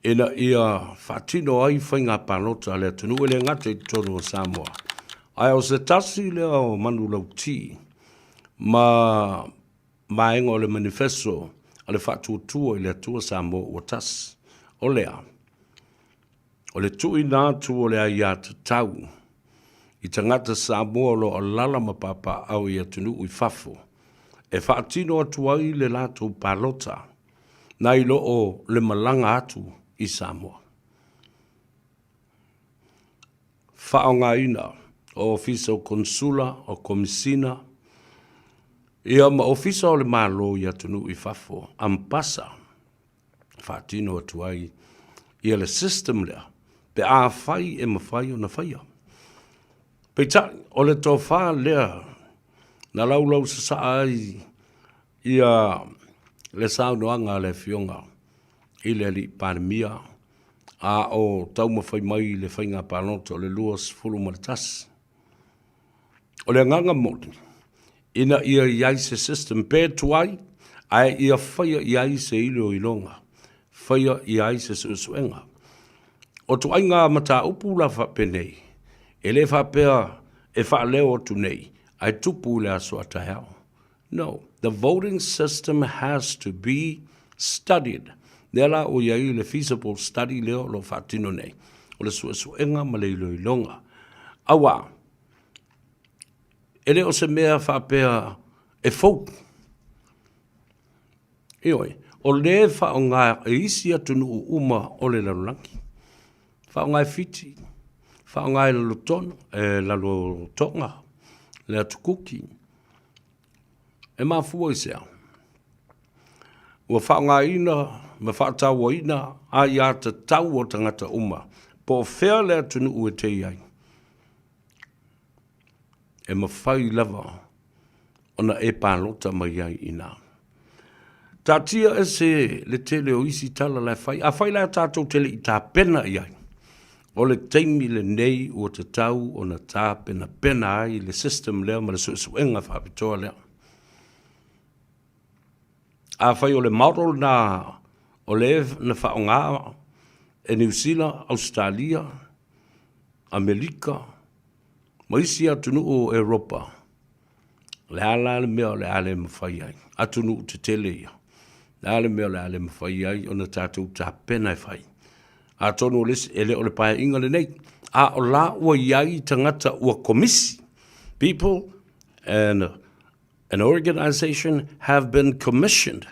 ina ia faatino ai faiga palota a le atunuu e le gata i totonu o Samoa, ae o se tasi lea o manulauti ma vaega o le manifesto a le Faatuatua i le Atua Samoa Ua Tasi, o lea, o le tuuina atu o le aiatatau i tagata Samoa o lo o alaala ma papaaao i atunuu i fafo e faatino atu ai le latou palota nai lo o le malaga atu i Samoa. Faaaogaina o Ofisa o Konesula, o Komisina, ia ma Ofisa o le Malo i atunuu i fafo, Ambasa, faatino atu ai ia le system lea pe afai e mafai ona faia. Peitai, o le tofa lea na laulausasaa ai ia le saunoaga a le Afioga i le Alii Palemia a o taumafai mai le faiga palota o le 21. O le agaga moni, ina ia i ai se system pe tuai, ae ia faia i ai se iloiloga, faia i ai se suesuega. O ituaiga mataupu la faapenei, e le faapea e faaleo atu nei, ae tupu i le aso a taeao. No, the voting system has to be studied. Lea la ua i ai le feasible study lea o lo o faatino nei, o le suesuega ma le iloiloga. Auā, e le o se mea faapea e fou. Ioe, o lea e faaaoga e isi atunuu uma o le lalolagi. Faaaoga e Fiti, faaaoga e Lalotono, e Lalotoga, le Atu Kuki. E mafua i se a? Ua faaaogaina ma faatauaina aiatatau a tagata uma po o fea le atunuu e te i ai, e mafai lava ona e palota mai ai i ina. Taatia ese le tele o isi tala la e fai. Afai la tatou te le i tapena i ai, o le taimi lenei ua tatau ona tapenapena ai le system lea ma le suesuega faapitoa lea. Afai o le model lena o lea na faaaoga e Niu Sila, Ausetalia, Amerika ma isi atunuu o Europa, O le a la le mea o le a le mafai ai? Atunuu tetele ia. O le a le mea o le a le mafai ai ona tatou tapena e fai? Atonu o le isi, e le o le Paeaiga lenei, a o la ua i ai tagata ua komisi. People and an organization have been commissioned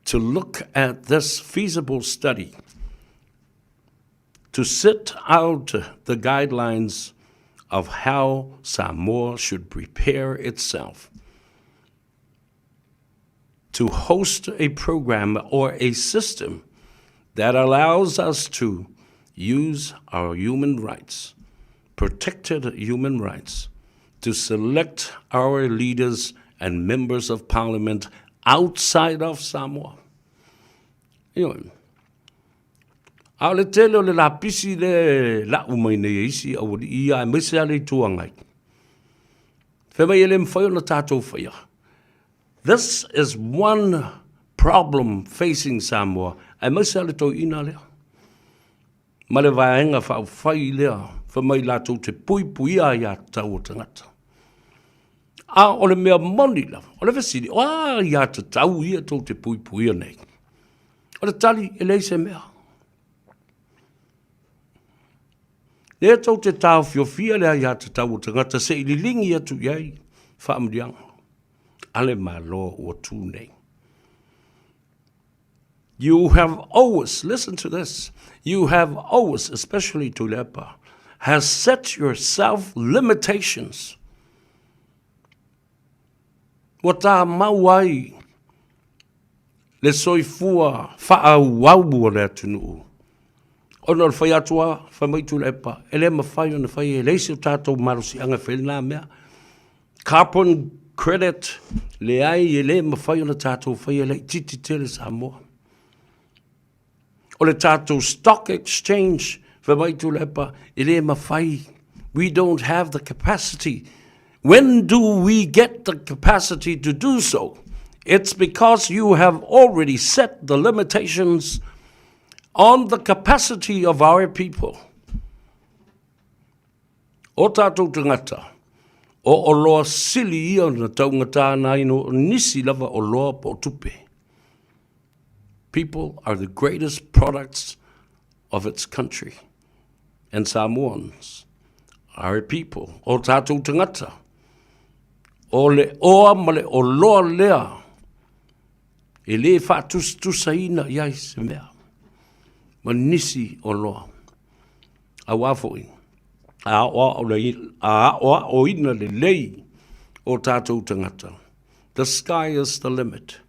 to look at this feasible study to set out the guidelines of how Samoa should prepare itself to host a program or a system that allows us to use our human rights, protected human rights, to select our leaders and members of parliament outside of Samoa. Ioe. A o le tele o le lapisi lea e lau mai nei e isi aualii ia aemaise lava le Itu Agai, fai mai e le mafai ona tatou faia. This is one problem facing Samoa, aemaise lava le toeaina lea ma le vaega faaupufai lea fai mai latou te puipuia aiatatau a tagata. A o le mea moni lava, o le fesili, o a aiatatau ia tou te puipuia nei? O le tali, e leai se mea. Lea tou te taofiofia le aiatatau o tagata se i liligi atu i ai faamanuiaga a le Malo ua tu nei. You have always, listen to this, you have always, especially Tuilaepa, has set yourself limitations. Ua tāmau ai le soifua faaauau o le atunuu. Ona o le fai atu a, fai mai Tuilaepa, e le mafai ona fai, e leai se tatou malosiaga e fai ai lena mea. Carbon credit, leai, e le mafai ona tatou faia, e laitiiti tele Samoa. O le tatou stock exchange, fai mai Tuilaepa, e le mafai, we don't have the capacity. When do we get the capacity to do so? It's because you have already set the limitations on the capacity of our people. O tātou tangata, o oloa sili ia na taugata ana ai no nisi lava oloa po o tupe. People are the greatest products of its country. And Samoans are a people, o tātou tangata, o le oa ma le oloa lea e lē faatusatusaina i ai se mea ma nisi oloa. Auā foi, a aoaoina lelei o tātou tagata, the sky is the limit.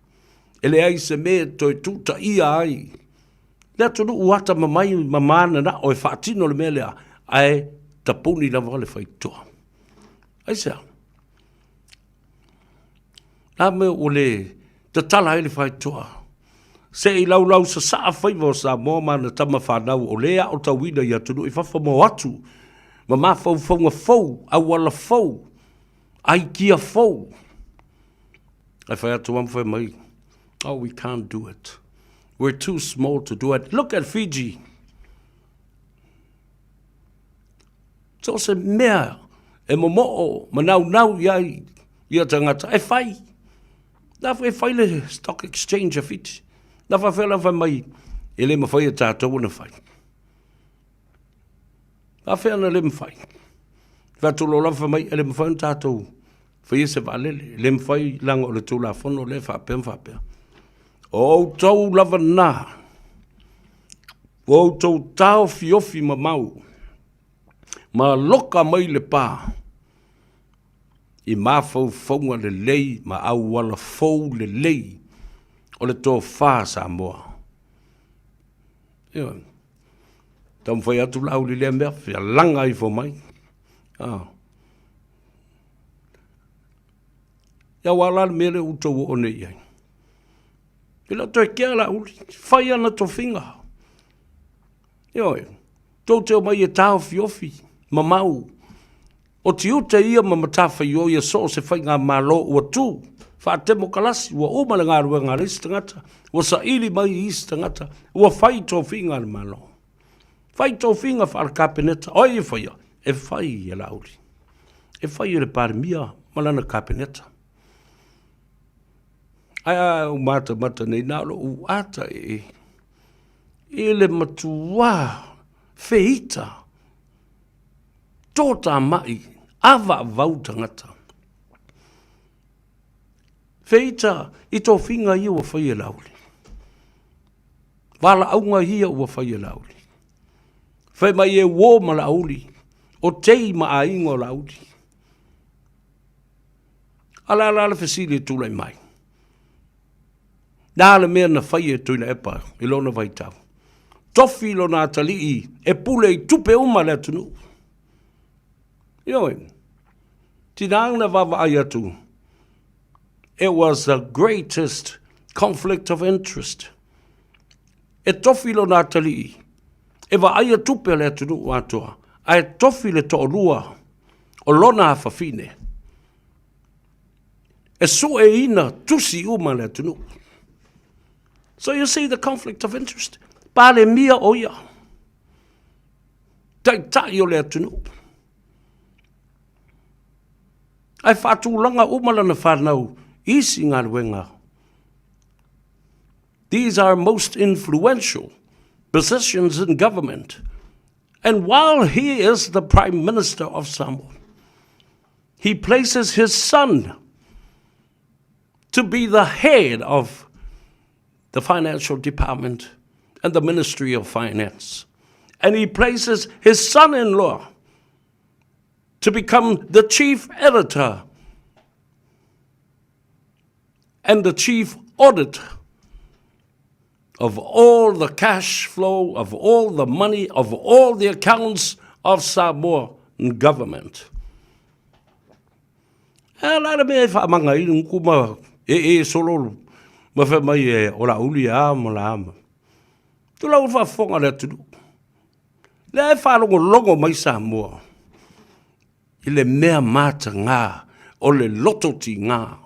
E leai se mea e toe tūtaia ai le atunuu atamamai ma mananao e faatino le mea lea, ae tapuni lava le faitotoa. Aisea? La mea ua le tatala ai le faitotoa. Se i laulau sasaa faiva o Samoa ma ana tama fanau o lē aotauina i atunuu i fafo ma o atu ma mafaufauga fou, auala fou, aikia fou. Ae fai atu ma fai mai, oh, we can't do it. We're too small to do it. Look at Fiji. So se mea e momoo ma naunau i ai ia tagata e fai. Na e fai le stock exchange a Fiti. Na faafefea la fai mai e le mafai e tatou ona fai. Faafefea ona le mafai. Fai atu loa lava fai mai e le mafai ona tatou faia se vaalele. E le mafai leaga o le Tulafono lea e faapea ma faapea. O outou lava na, ua outou taofiofi mamau ma loka mai le pa i mafaufauga lelei ma auala fou lelei o le tofa Samoa. Ioe. Taumafai atu Laauli i lea mea, fealaga ifo mai. Ah. Ia aua la le mea lea ua outou oo nei i ai. E le o toe kea Laauli, fai ana tofiga. Ioe, tou te omai e taofiofi, mamau. O tiute ia ma matafaioi a so o se faigamalo ua tu faatemokalasi, ua uma le galuega a le isi tagata, ua saili mai i isi tagata, ua fai tofiga a le Malo. Fai tofiga faale-Kapeneta, o ai e faia? E fai e Laauli. E fai e le Palemia ma lana Kapeneta. Ae a ou matamata nei, na o lou ata e i le matuā feita tōtāmaʻi avaavau tagata. Feita i tofiga ia ua fai e Laauli. Valaauga ia ua fai e Laauli. Fai mai e uō ma Laauli, o tei ma aiga o Laauli. A o le a la le fesili e tulai mai? Na le mea na fai e Tuilaepa i lona vaitau. Tofi lona atalii e pule i tupe uma a le atunuu. Ioe, tina na vaavaai atu, it was the greatest conflict of interest. E tofi lona atalii e vaaia tupe a le atunuu atoa, ae tofi le toalua o lona afafine e sueina tusi uma a le atunuu. So you see the conflict of interest. Palemia o ia, taitai o le atunuu. Ae faatulaga uma lana fanau i isi galuega. These are most influential positions in government. And while he is the Prime Minister of Samoa, he places his son to be the head of the financial department and the Ministry of Finance. And he places his son-in-law to become the chief editor and the chief auditor of all the cash flow, of all the money, of all the accounts of Samoa government. E la le mea e whaamanga i nguku ma e e solo ma wha mai e o la uli a ma la ama. Tu la ua whaafonga le atunu. Lea e whaalongolongo mai Samoa i le mea matagā o le loto tigā.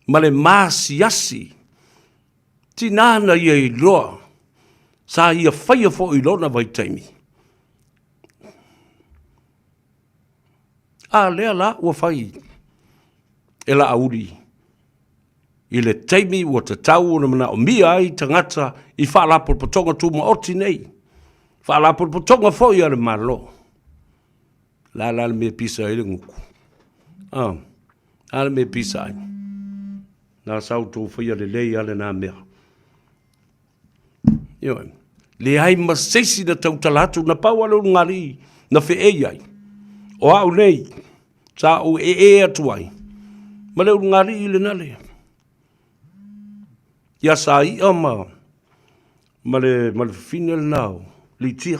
ma le maasiasi, tinā na ia iloa, sa ia faia foi i lona vaitaimi. A lea la ua fai e Laauli i le taimi ua tatau ona manaomia ai tagata i Faalapotopotoga Tumaoti nei, Faalapotopotoga foi a le Malo. O le a la le mea e pisa ai le gutu? A, a le mea e pisa ai? Na sa outou faia lelei lava lena mea. Ioe. Leai ma se isi na tautala atu, na pau lava le ulugalii na feei ai. O au nei, sa ou ee atu ai ma le ulugalii lena le. Ia Saia ma, ma le, ma le fafine lena o Litia.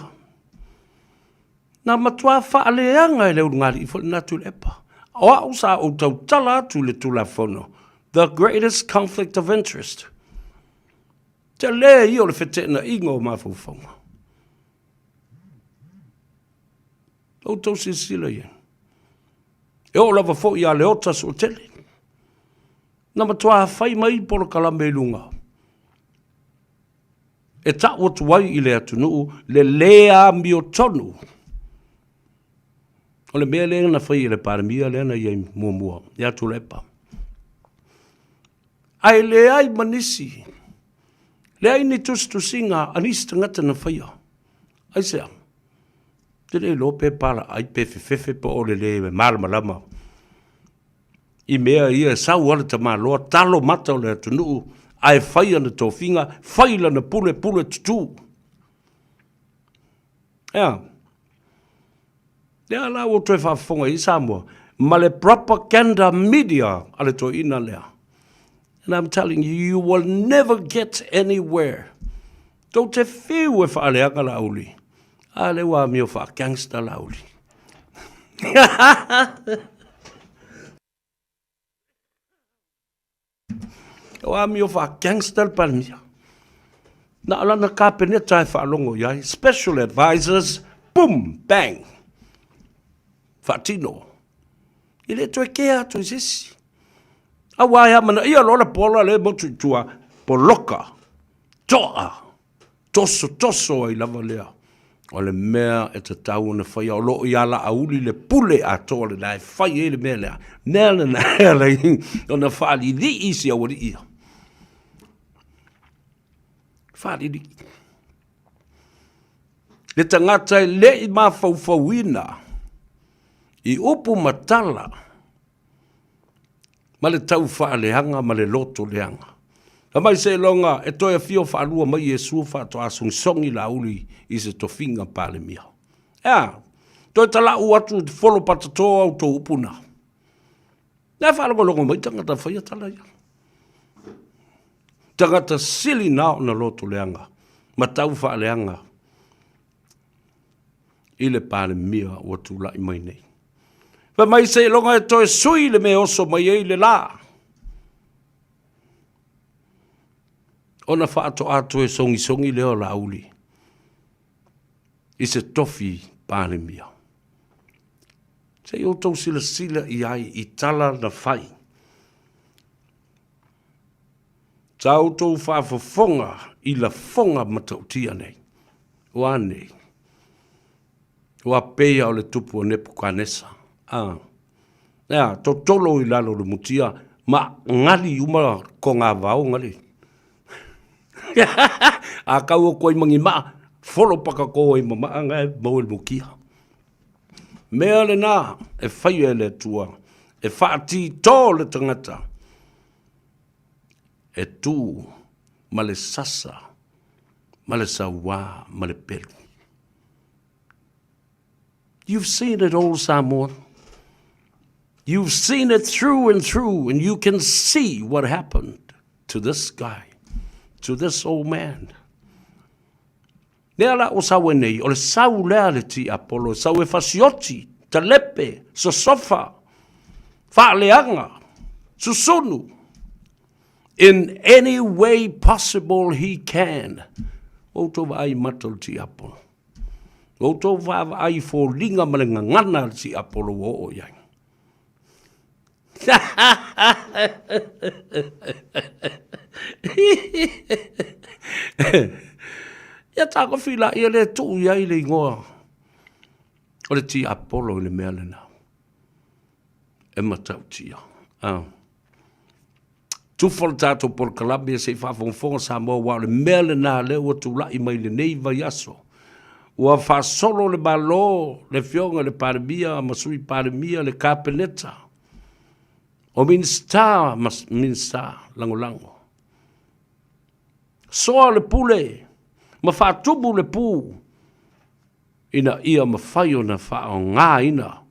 Na matua faaleaga e le ulugalii foi lena Tuilaepa. O au sa ou tautala atu i le Tulafono, the greatest conflict of interest. Tele ia o le feteenaiga o mafaufauga. Outou silasila i ai. E oo lava foi ia Leota Suatele. Na matua fai mai polokalame i luga. E tau atu ai i le atunuu le lē amiotonu. O le mea lea na fai e le Palemia lea na i ai muamua ia Tuilaepa. Ae leai ma nisi, leai ni tusitusiga a nisi tagata na faia. Aisea? Te le iloa pe palaai pe fefefe po o le lē malamalama i mea ia e sau lava le tamaloa talo mata o le atunuu ae fai ana tofiga, fai lana pule, pule tutū. Ea? Lea la ua toe faafofoga i ai Samoa ma le propaganda media a le toeaina lea. And I'm telling you, you will never get anywhere. Tou te fiu e faaleaga Laauli. A lea ua amio faa-gangster Laauli. O amio faa-gangster le Palemia. Na o lana kapeneta e faalogo i ai, special advisors, boom, bang, faatino. E le toe kea atu i se isi. Aua e amanaia loa le pola lea e motu i tua, poloka, toa, tosotoso ai lava lea. O le mea e tatau ona faia, o lo o ia Laauli le pule atoa lena e fai ai le mea lea. Mea lena e ala ai ona faalilii si aualii ia. Faalilii. Le tagata e le i mafaufauina i upu ma tala ma le tau faaleaga ma le loto leaga. Fai mai seiloga e toe afio faalua mai Iesu faatoa sogisogi Laauli i se tofiga Palemia. E a? Toe tala'u atu i folo patato a outou upu na. Lea faalogologo mai tagata faia tala ia. Tagata sili na ona loto leaga ma tau faaleaga i le Palemia ua tulai mai nei. Fai mai seiloga e toe sui le mea e oso mai ai le lā, ona faatoa toe sogisogi lea o Laauli i se tofi Palemia. Se i outou silasila i ai i tala na fai. Sa outou faafofoga i lafoga matautia nei. Ua nei. Ua pei o le tupu o Nepukanesa. A. Ea, totolo i lalo o le mutia, ma gali uma kogavao gali. A kau atu ai ma ni maa, folo pakako ai ma maa na e maua i le mutia. Mea lena e faia e le Atua, e faatito le tagata e tu ma le sasa ma le sauā ma le pelu. You've seen it all, Samoa. You've seen it through and through, and you can see what happened to this guy, to this old man. Lea la ua sau ai nei, o le sau lea a le tiapolo, e sau e fasioti, talepe, sosofa, faaleaga, susunu. In any way possible he can. Ua outou vaai i mata o le tiapolo. Ua outou vaavaai i foliga ma le gagana a le tiapolo ua oo i ai. Ia tagofi laia lea e tuu i ai le igoa o le tiapolo i le mea lena. E matautia. Ah. Tufa le tatou polokalame se i faafogafoga Samoa aua o le mea lena lea ua tulai mai lenei vaiaso. Ua faasolo le Malo, le Afioga i le Palemia ma Sui Palemia, le Kapeneta, o Minisita ma Minisita Lagolago. Soa le pule ma faatumu le pu ina ia mafai ona faaaogaina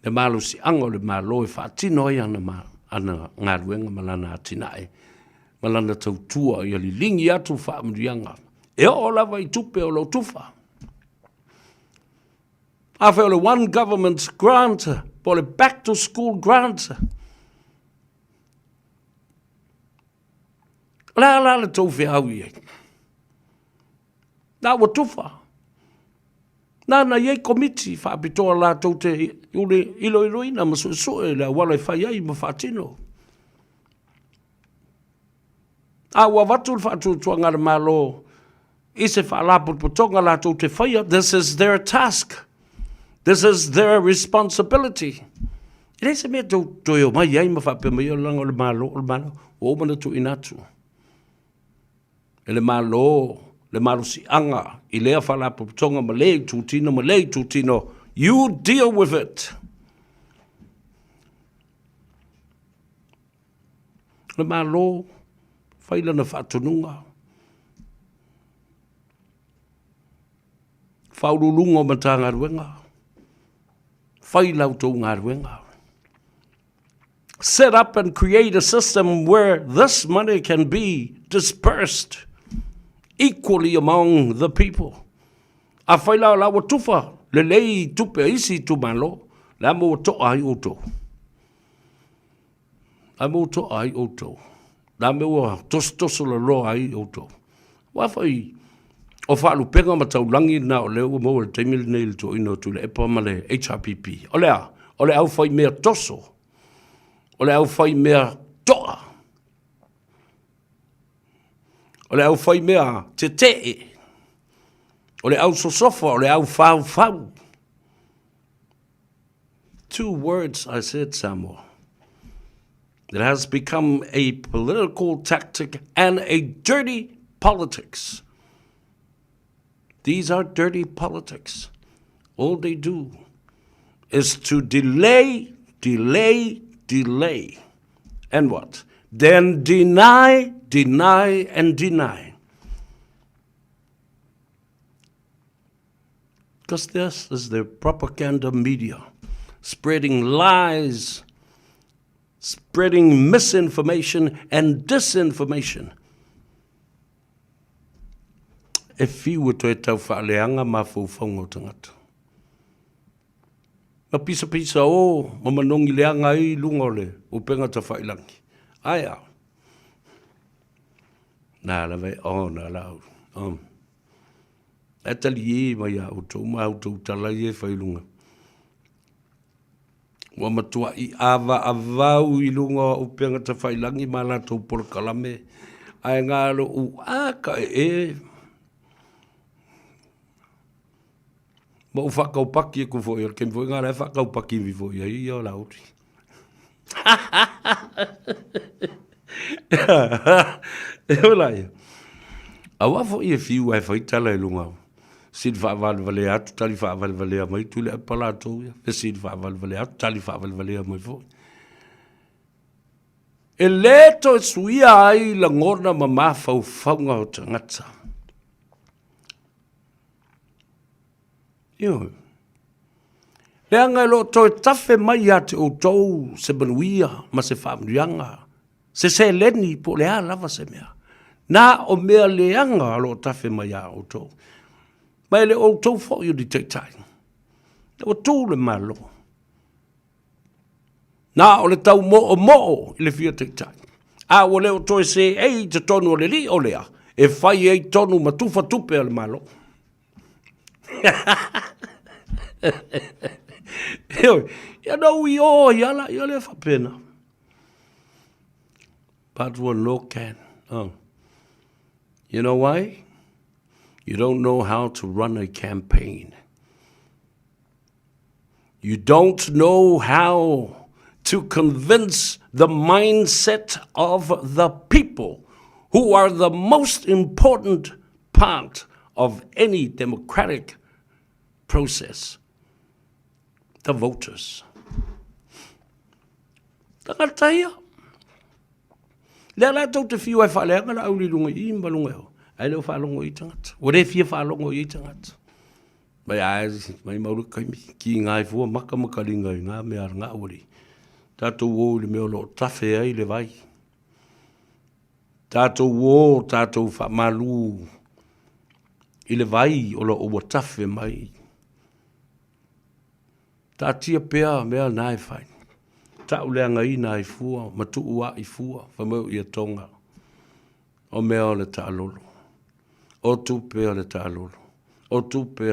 le malosiaga o le Malo e faatino ai ana, ana galuega ma lana atinae ma lana tautua ia liligi atu faamanuiaga e oo lava i tupe o lo o tufa. Afai o le One Government Grant po o le Back to School Grant, o le a la le tou feau i ai? Na ua tufa. Nana i ai komiti faapitoa latou te iloiloina ma suesue le auala e fai ai ma faatino. A ua avatu le faatuatuaga a le Malo i se faalapotopotoga latou te faia, this is their task. This is their responsibility. E leai se mea tou toe omai ai ma faapea mai, leaga o le Malo, o le Malo, ua uma ona tuuina atu. e le Malo le malosiaga i lea Faalapotopotoga ma lea itutino ma lea itutino, you deal with it. Le Malo, fai lana faatonuga, Faauluuluga o Matagaluega, fai la outou galuega. Set up and create a system where this money can be dispersed equally among the people. Afai la o la ua tufa lelei i tupe a isi itumalo, le a mo ua toa ai outou? Le a mo ua toa ai outou? Le a mea ua tosotoso laloa ai outou? Aua foi o faalupega ma taulagi na o lea ua maua i le taimi lenei i le tuuina o Tuilaepa ma le HRPP. O le a? O le aufaimea toso. O le aufaimea toa. O le aufaimea tetee. O le ausosofa, o le aufaufau. Two words I said, Samoa. It has become a political tactic and a dirty politics. These are dirty politics. All they do is to delay, delay, delay. And what? Then deny, deny, and deny. Because this is their propaganda media, spreading lies, spreading misinformation and disinformation. E whiu e toe tau whaaleanga mafaufauga o tagata. Ma pisapisa o, ma manogi leaga ai i luga o le upega tawhailangi. Ae a. Nā lava e, oh, nā la au. Oh. E taliē mai a outou ma a outou tala ia e fai i luga. Ua matuaʻi ʻawaʻawau i luga o upega tafailangi ma latou polokalame, ae galo ua ka e Ma ou whakaupaki aku foi, o le taimi foi ngā la e whakaupaki mi foi ai ia o la uri. E ola ia. Aua foi e whiu ai whai tala e lunga. Sili whaawalevalea atu, tali whaawalevalea mai, tuli ai pa latou ia. Fe sili whaawalevalea atu, tali whaawalevalea mai foi. E le toe suia ai lagona ma mafaufauga o tagata. Ioe. Leaga e lo o toe tafe mai ia te outou se manuia ma se faamanuiaga, se seleni po o le a lava se mea. Na o mea leaga o lo o tafe mai ia outou. Ma e le o outou foi o ni taitai. Ua tu le Malo. Na o le taumoomoo i le fia taitai. A ua le o toe seei i totonu o le lio lea, e fai ai tonu ma tufa tupe a le Malo. Heoi, ia na ui o ai ala, ia lea faapena. But ua no can. Oh. You know why? You don't know how to run a campaign. You don't know how to convince the mindset of the people who are the most important part of any democratic process, the voters. Tagata ia. Lea la tou te whiu ai whaaleanga la auli lunga i ma lunga iho. Ai leo whaalogo i tangata. Ua le fia whaalogo i tangata. Mai ai, mai mauri kaimi, ki ngā i fua maka makaringa i ngā mea ngā uri. Tātou o i le mea o lo tafe ai le vai. Tātou o, tātou whaamalu i le vai o lo ua tafe mai. Taatia pea mea na e whai. Tau leagaina ai fua, ma tuu ai fua, fai mai o ia tonga. O mea o le taalolo. O tupe o le taalolo. O tupe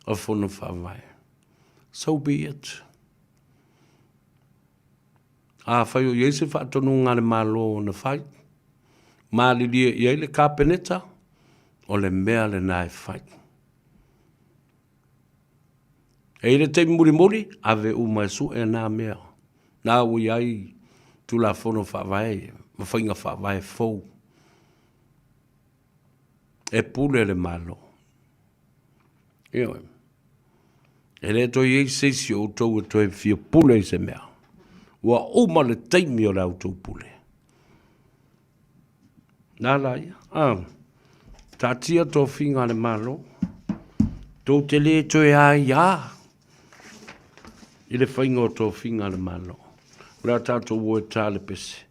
o fono faavae. So be it. Afai o i ai se faatonuga a le Malo na fai, malilie i ai le Kapeneta, o le mea lena e fai. E i le taimi mulimuli, ave uma e sue nā mea. Nā ua i ai Tulafono Faavae ma faiga faavae fou. E pule le Malo. Ioe. E le toe i ai se isi o outou e toe fia pule i se mea. Ua uma le taimi o le autou pule. Nā la ia. Ah, taatia tofiga a le Malo. Tou te le toe aiā i le faiga o tofiga a le Malo. O le a tātou o e tā le pese.